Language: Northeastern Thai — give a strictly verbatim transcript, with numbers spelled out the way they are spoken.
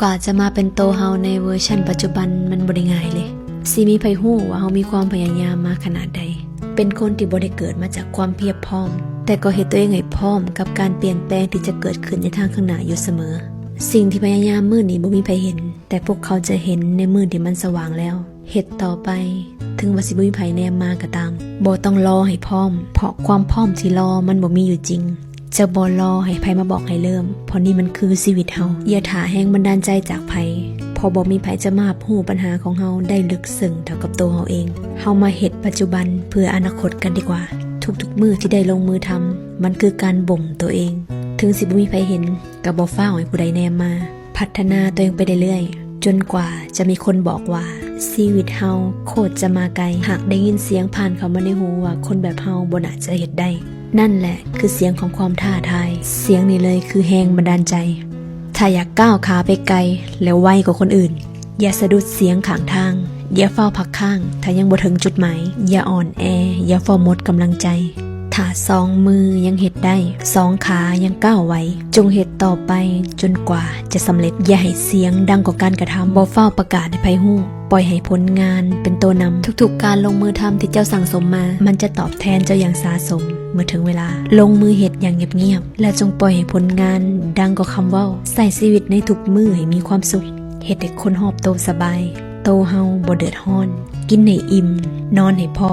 กว่าจะมาเป็นโตเฮาในเวอร์ชันปัจจุบันมันบ่ได้ง่ายเลย สิมีไผฮู้ว่าเฮามีความพยายามมาขนาดใด เป็นคนที่บ่ได้เกิดมาจากความเพียบพร้อม แต่ก็เฮ็ดตัวเองให้พร้อมกับการเปลี่ยนแปลงที่จะเกิดขึ้นในทางข้างหน้าอยู่เสมอ สิ่งที่พยายามมื้อนี้บ่มีไผเห็น แต่พวกเขาจะเห็นในมื้อที่มันสว่างแล้ว เฮ็ดต่อไป ถึงว่าสิบ่มีไผแนมมาก็ตาม บ่ต้องรอให้พร้อม เพราะความพร้อมที่รอมันบ่มีอยู่จริง จะบ่รอให้ไผมาบอกให้เริ่ม เพราะนี่มันคือชีวิตเฮา อย่าถ่าแรงบันดาลใจจากไผ เพราะบ่มีไผจะมารับรู้ปัญหาของเฮาได้ลึกซึ้งเท่ากับตัวเฮาเอง เฮามาเฮ็ดปัจจุบันเพื่ออนาคตกันดีกว่า ทุกๆมื้อที่ได้ลงมือทำ มันคือการบ่มตัวเอง ถึงสิบ่มีไผเห็น ก็บ่ฟ้าวให้ผู้ใดแนมมา พัฒนาตัวเองไปเรื่อยๆ จนกว่าจะมีคนบอกว่า ชีวิตเฮาโคตรจะมาไกล หากได้ยินเสียงผ่านเข้ามาในหูว่าคนแบบเฮาบ่น่าจะเฮ็ดได้ นั่นแหละคือเสียงของความท้าทาย เสียงนี้เลยคือแรงบันดาลใจ ถ้าอยากก้าวขาไปไกล และไวกว่าคนอื่น อย่าสะดุดเสียงข้างทาง อย่าฟ้าวพักค้าง ถ้ายังบ่ถึงจุดหมาย อย่าอ่อนแอ อย่าฟ้าวหมดกำลังใจ ถ้าสองมือยังเฮ็ดได้ สองขายังก้าวไหว จงเฮ็ดต่อไปจนกว่าจะสำเร็จ อย่าให้เสียงดังกว่าการกระทำ บ่ฟ้าวประกาศให้ไผฮู้ ปล่อยให้ผลงานเป็นตัวนำ ทุกๆการลงมือทำที่เจ้าสั่งสมมา มันจะตอบแทนเจ้าอย่างสาสม เมื่อถึงเวลา ลงมือเฮ็ดอย่างเงียบๆ และจงปล่อยให้ผลงานดังกว่าคำเว้า ใช้ชีวิตในทุกมื้อให้มีความสุข เฮ็ดให้คนรอบโตสบาย โตเฮาบ่เดือดร้อน กินให้อิ่ม นอนให้พอ